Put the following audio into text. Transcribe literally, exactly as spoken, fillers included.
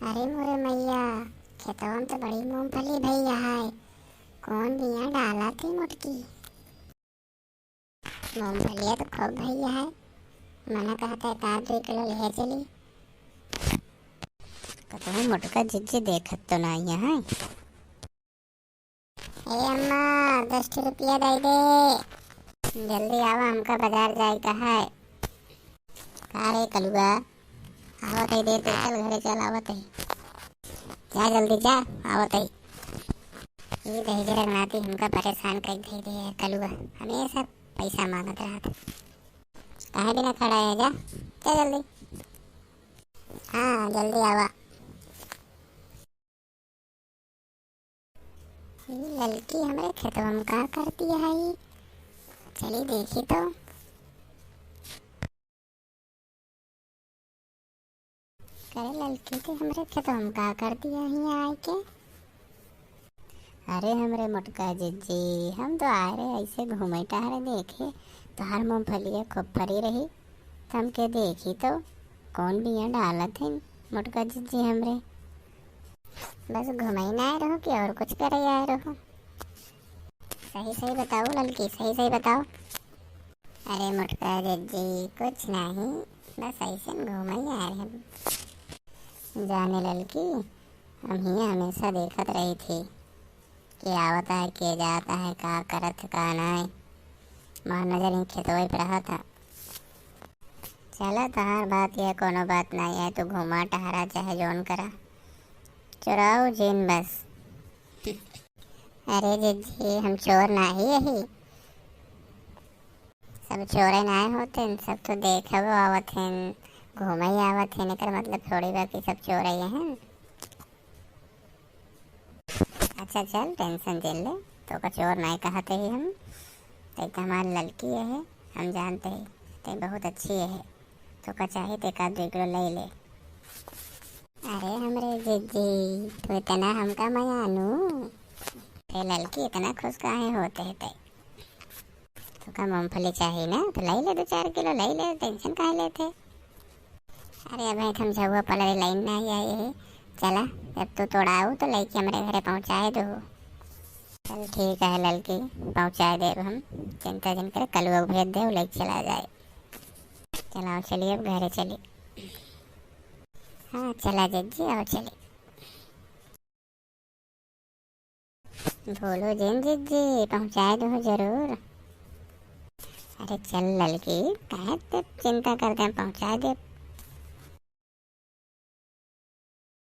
अरे मोरे मैया, खेतवा में तो बड़ी मूंगफली भैया है, कौन बिया डालत ही मोटकी? मूंगफलिया तो खूब भैया है, मना कहत है एक आध दो किलो ले चली। कतहूँ मोटका जिज्जी देखत तो नाहीं है। ए अम्मा, दस ठे रुपया दे दे। जल्दी आवा, हमका बाजार जाए का है। का रे कलुआ, आवत है, दे दे, चल घरे चल, आवत है। जा जल्दी जा, आवत है। ये दहेजरक नाती हमका परेशान कर दे दे है कलुआ, हमेशा पैसा मांगत रहत। काहे बिना खड़ा है, जा, जा जल्दी। हाँ, जल्दी आवा। ई ललकी हमरे खेतवा में का करती है ई? चली देखी तो। करे ललकी, ते हमरे खेतवा में का करती है हियाँ आए के? अरे हमरे मोटका जिज्जी, हम तो आए रहे ऐसे घूमे टहरे देखे, तोहार मूंगफलिया खूब फरी रही, तो हमके देखी तो कौन बिया डालत है मोटका जिज्जी हमरे। बस घूमे ना आए रहो कि और कुछ करे आए रहो? सही सही बताओ ललकी, सही सही बताओ। अरे मोटका जिज्जी, कुछ नहीं, बस ऐसे घूमे आए रहे हम। जाने ललकी, हम हियाँ हमेशा देखत रही थी कि आवत है, के जात है, का करत है, का नाय। मार नजर ही खेतवे पे रहत है। चला, तहार बात या कोनो बात नाय है, तू घूमा टहरा चाहे जौन करा, चुराओ जिन बस। अरे जिज्जी, हम चोर नाही यही, सब चोरे नाय होते, सब तो देखबो आवत हैं, घूमे आवत हैं, एकर मतलब थोड़ी बा कि सब चोरे हैं। अच्छा चल, टेंशन जिन ले, तोका चोर नाय कहते ही हम, तै तो हमार ललकी है, हम जानते ही, तै बहुत अच्छी है, तोका चाही तो एक आध दो किलो ले ले। अरे हमरे जिज्जी, तू इतना हमका मयानू, ए ललकी, इतना खुश काहे होते है तै? तोका मूंगफली चाही ना, तो ले ले, दो चार किलो ले ले, टेंशन काहे लेते? अरे अबे हम झउआ पलरे लाइन ना आई है, चला, जब तू तोड़ाऊ तो लेके हमरे घरे पहुँचाए दो। चल ठीक है ललकी, पहुँचाए देब हम, चिंता जिन करे, कलुआ को भेज दे, लेके चला जाए। चलाओ चलिए, अब घरे चली। हाँ चला जिज्जी, आओ चली। बोलो जिन जिज्जी, पहुँचाए दो जरूर। अरे चल ललकी, काहे ते चिंता करते हैं, पहुँचाए दे।